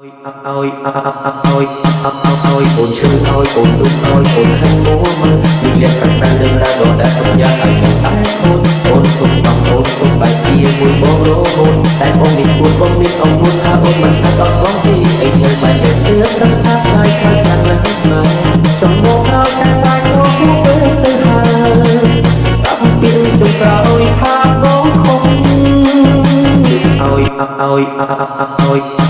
ឲ្យឲ្យឲ្យឲ្យអូនឈឺឲ្យអូនទុកឲ្យអូនខឹងមួមើលលៀកប្រាំប្រាំរឿងរ៉ាវដដែលសន្យាឲ្យខ្ញុំតែអូនអូនសុំបងអូនសុំបែកជាមួយបងរហូតតែបងនេះគួរបងមានអង្គនួនថាអូនមិនអាចអត់បងទីអីត្រូវបែកតែទើបដឹងថាស្ដាយខ្លាំងខ្លាំងណាស់ស្នេហ៍ចំមកក្រោយតែបែកអូនទៅទៅហើយប្រាប់ពីចុងក្រោយថាបងខំឲ្យឲ្យឲ្យ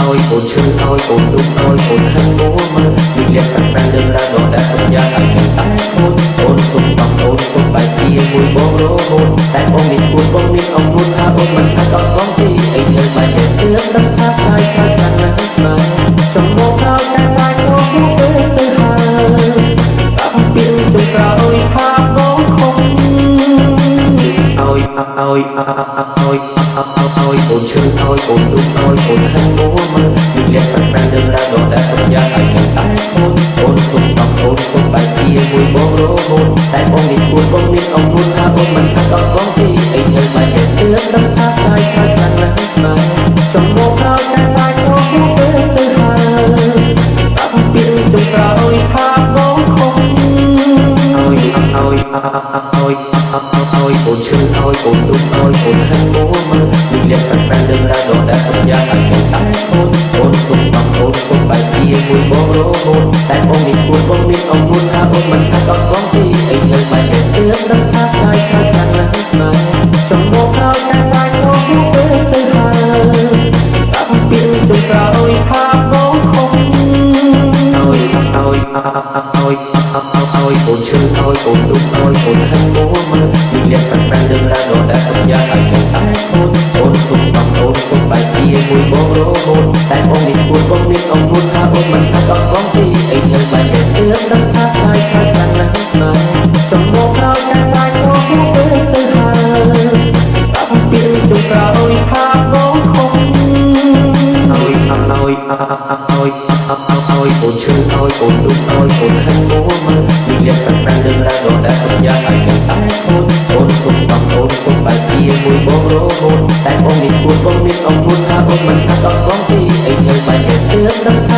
ឲ្យអូនឈឺឲ្យអូនទុកឲ្យអូនខឹងមួមើលលៀកប្រាំប្រាំរឿងរ៉ាវដដែលសន្យាឲ្យខ្ញុំតែអូនអូនសុំបងអូនសុំបែកជាមួយបងរហូតតែបងនេះគួរបងមានអង្គនួនថាអូនមិនអាចអត់បងទីអីត្រូវបែកតែទើបដឹងថាស្ដាយខ្លាំងខ្លាំងណាស់ស្នេហ៍ចំមកក្រោយតែបែកអូនទៅទៅហើយប្រាប់ពីចុងក្រោយថាបងខំឲ្យឲ្យឲ្យឲ្យអូនឈឺឲ្យអូនទុកឲ្យអូនខឹងមួមើលលៀកប្រាំប្រាំរឿងរ៉ាវដដែលសន្យាឲ្យខ្ញុំតែអូនអូនសុំបងអូនសុំបែកជាមួយបងរហូតតែបងនេះគួរបងមានអង្គនួនថាអូនមិនអាចអត់បងទីអីត្រូវបែកតែទើបដឹងថាស្ដាយខ្លាំងខ្លាំងណាស់ស្នេហ៍ចំមកក្រោយតែបែកអូនទៅទៅហើយប្រាប់ពីចុងក្រោយថាបងខំឲ្យឲ្យឲ្យឲ្យអូនឈឺឲ្យអូនទុកឲ្យអូនខឹងមួមើលលៀកប្រាំប្រាំរឿងរ៉ាវដដែលសន្យាឲ្យខ្ញុំតែអូនអូនសុំបងអូនសុំបែកជាមួយបងរហូតតែបងនេះគួរបងមានអង្គនួនថាអូនមិនអាចអត់បងទីអីត្រូវបែកតែទើបដឹងថាស្ដាយខ្លាំងខ្លាំងណាស់ស្នេហ៍ចំមកក្រោយតែបែកអូនទៅទៅហើយប្រាប់ពីចុងក្រោយថាបងខំឲ្យឲ្យឲ្យឲ្យអូនឈឺឲ្យអូនទុកឲ្យអូនខឹងមួមើលលៀកប្រាំប្រាំរឿងរ៉ាវដដែលសន្យាឲ្យខ្ញុំតែអូនអូនសុំបងអូនសុំបែកជាមួយបងរហូតតែបងនេះគួរបងមានអង្គនួនថាអូនមិនអាចអត់បងទីអីត្រូវបែកតែទើបដឹងថាស្ដាយខ្លាំងខ្លាំងណាស់ស្នេហ៍ចំមកក្រោយតែបែកអូនទៅទៅហើយប្រាប់ពីចុងក្រោយថាបងខំឲ្យឲ្យឲ្យឲ្យអូនឈឺឲ្យអូនទុកឲ្យអូនខឹងមួមើលលៀកប្រាំប្រាំរឿងរ៉ាវដដែលសន្យាឲ្យខ្ញុំតែអូនអូនសុំបងអូនសុំបែកជាមួយបងរហូតតែបងនេះគួរបងមានអង្គនួនថាអូនមិនអាចអត់បងទីអីត្រូវបែកតែទើបដឹង